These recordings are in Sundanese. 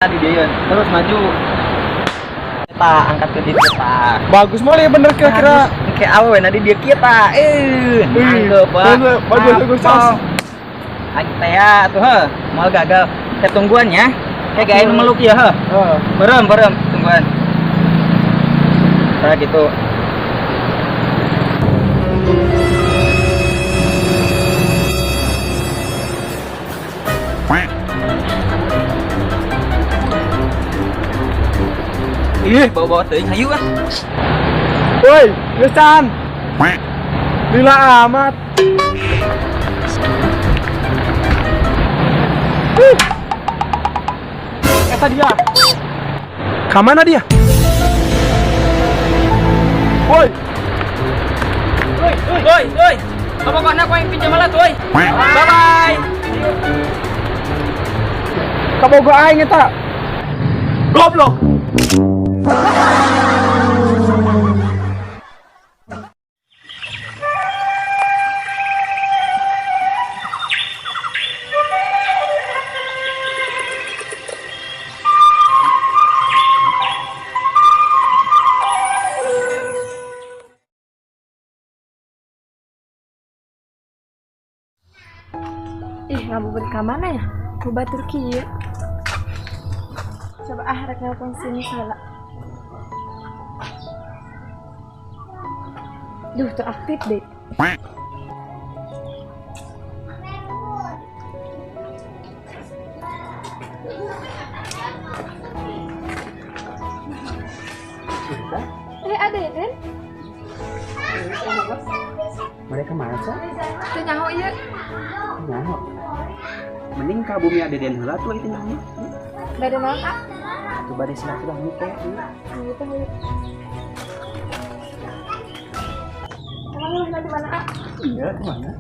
Di dieu terus maju. Eta angkat ke dieu tah. Bagus moal ya bener kira-kira. Kayak awewe na di dieu kieu tah. Eh, nangkep Bagus, bagus, bagus, sos. Aing teh ya tuh heuh, moal gagal. Ketungguan ya. Kayak gaya nu meluk ya heuh. Heeh. Berem, berem, tungguan. Nah gitu. Ih, bawa-bawa teuing hayu ah. Woi, geus. Lila amat. Eta dia. Kamana dia? Woi, Woi, woi, woi. Pokoknya aku yang pinjam malah tuh, woi. Bye bye. Kabogo aing eta. Goblok. Ih, ngabuburit ka mana ya? Ku batur kieu. Coba ah rek nelpon sini salah. Duh, tuh aktif deh. Eh, ada ya, Den? Mereka mana sih? Teu nyaho ieu. Nyaho. Mending ka bumi ada den heula tuh itu nyaho. Bade naon, ah? Tuh bade silaturahmi teh. Hayu teh hayu. Emang lu di mana, ah? Iya, ke mana?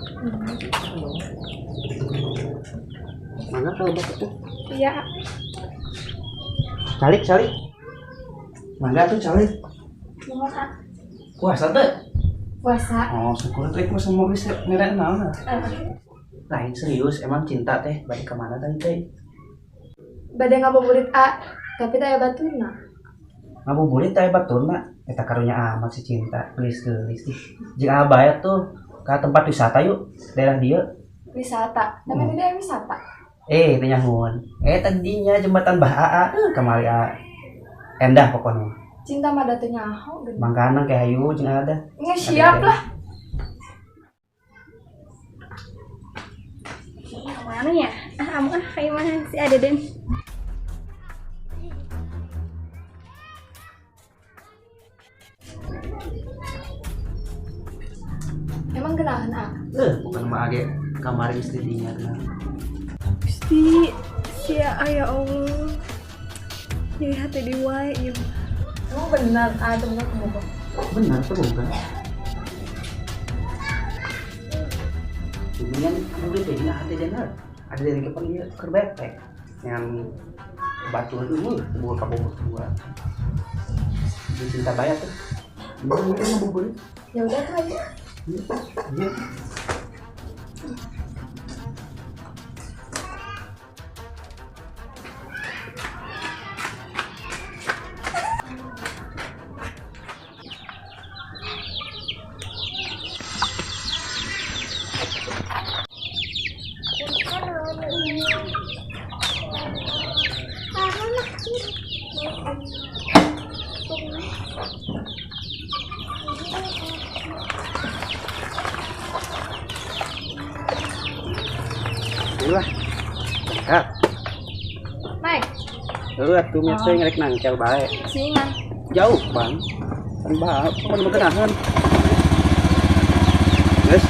Mana kalau bapak tuh? Iya, ah. Calik, calik. Mana tuh calik? Nuhun, ah. Puasa tuh? Puasa. Oh, syukur tuh aku semua bisa ngeren naon. Lain serius, emang cinta teh balik kemana tadi teh? Bade ngabuburit A, tapi teh aya baturna. Ngabuburit teh baturna, eta karunya amat si cinta, gelis-gelis ih. Jeung abah ya tuh ke tempat wisata yuk, daerah dia. Wisata, tapi di daerah wisata. Eh, teh nyahun. Eh, tadinya jembatan Bah Aa, kamari A. Endah pokoknya. Cinta mah da teu nyaho geuning. Mangkana kayak hayu jeung ada. Nggak siap lah. Kemana ya? Ah, amu ah, kayak mana si ada Den. Emang kenalan ah? Bukan mah age kamari istrinya kenal. Gusti, sia ya Allah. Jadi hati di wae ieu. Emang benar ah temen aku bohong. Benar tuh bukan. Kemudian aku beli teh hati dengar. Ada dari kapan dia keur bete. Yang batu itu buah kabobot dua. Dia cinta bayar tuh. Ini ngabuburit. Ya udah tuh ayo. Iya. Lah, berangkat. Naik. Lalu atuh mah teh ngerek nangkel bae. Singan. Jauh, Bang. Kan bae, kan begenahan. Geus.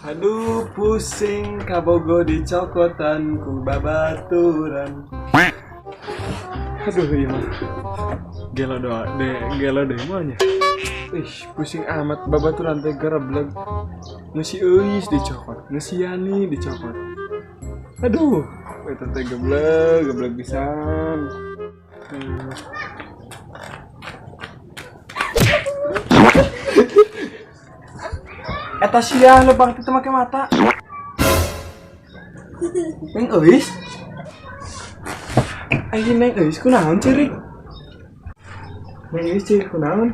Aduh pusing kabogo dicokotan ku babaturan. Aduh iya mah. Gelo doa deh, gelo deh mah nya. Ih, pusing amat babaturan teh gerebleg. Nu si Euis dicokot, nu si Yani dicokot. Aduh, eta teh geblek, geblek pisan. Eta sia lebang teu make mata. Neng Euis. Ai Neng Euis kunaon ceurik? Neng Euis ceurik kunaon?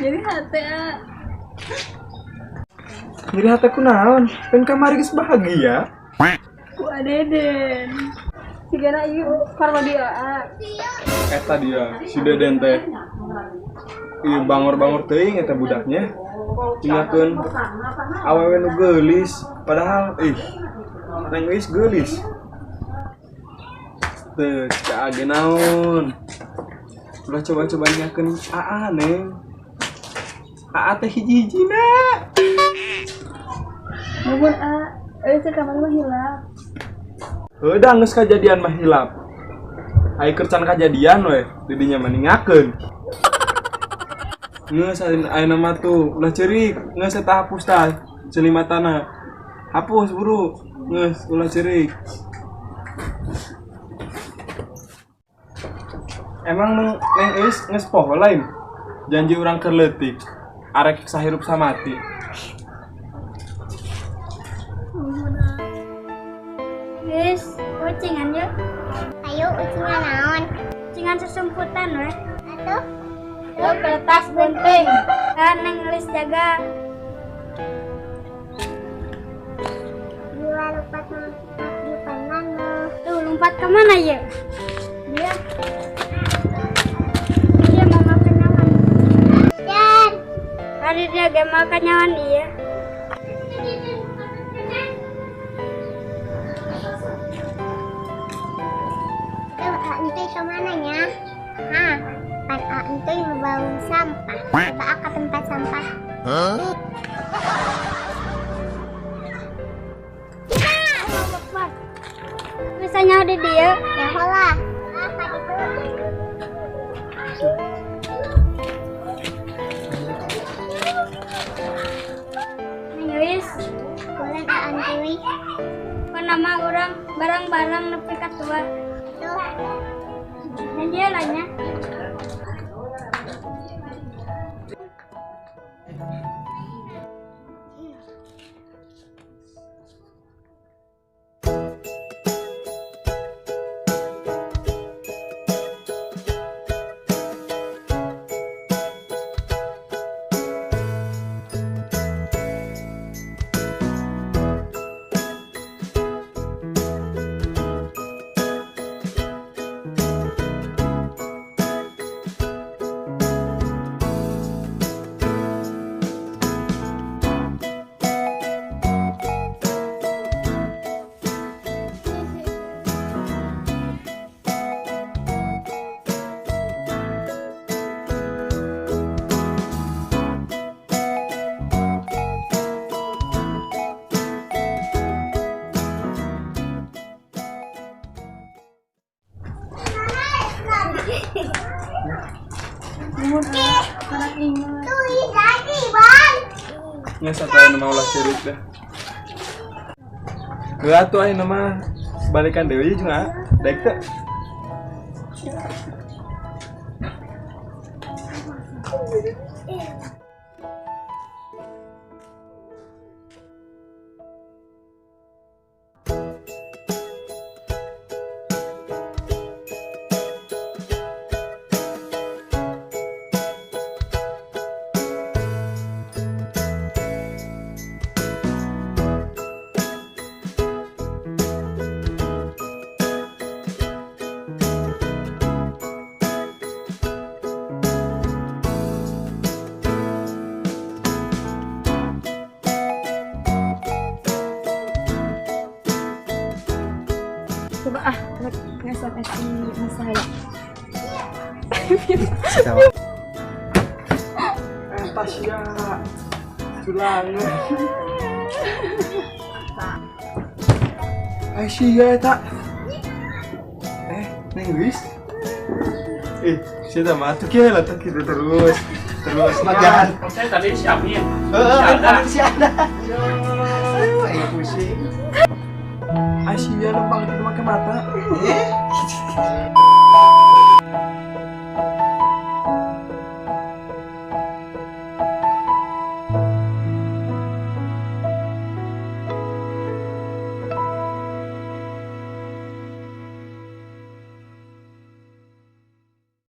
Jadi hate a. Nyeri hate kunaon? Pen kamari geus bahagia. Ku Adeden. Sigana ieu karma dia a. Eta dia si Deden teh. Ieu bangor-bangor teuing eta budaknya. Ingakeun awewe nu geulis padahal ih Neng Euis geulis. Teu cek age naon. Ulah coba-coba nyakeun aa Neng. Aa teh hiji-hijina. Nuhun a, euy teh kamari mah hilap. Heuh da geus kajadian mah hilap. Ai keur can kajadian we didinya mah ningakeun. Geus ayeuna mah tuh ulah ceurik, geus eta hapus tah ceuli matana. Hapus buru, geus ulah ceurik. Emang Neng Euis geus poho lain janji urang keur leutik arek sahirup samati. Geus, ucingan yuk. Ayo ucingan naon? Ucingan sesumputan weh. Atuh. Tuh kertas gunting. Kan Neng Euis jaga. Dua lompat di panano. Tuh lompat kemana ya? Dia. Dia mau makan nyaman. Dan. Hari dia gak makan nyaman iya. Entuy kemana nya? Hah, pan entuy ngebawa sampah. Coba ke tempat sampah. Hah? Misalnya udah dia, ya hola. Ah, itu. Neng Euis, boleh entuy. Kok nama orang barang-barang nepi ka tua. Tuh. Dan dia lahnya. Nggak satu ayeuna mah ulah ceurik dah. Heuh atuh ayeuna mah balikan deui jeung ah, daek teu? Coba ah, nge-SMS di mas saya. Eta sia. Culangan. Ai sia eta. Neng Euis. Sia mah atuh kieu lah tuh kitu terus. Terus Magan. Saya tadi si Amin. Heeh, tadi si ada. Aduh, aing pusing. Ai sia lempang itu make mata.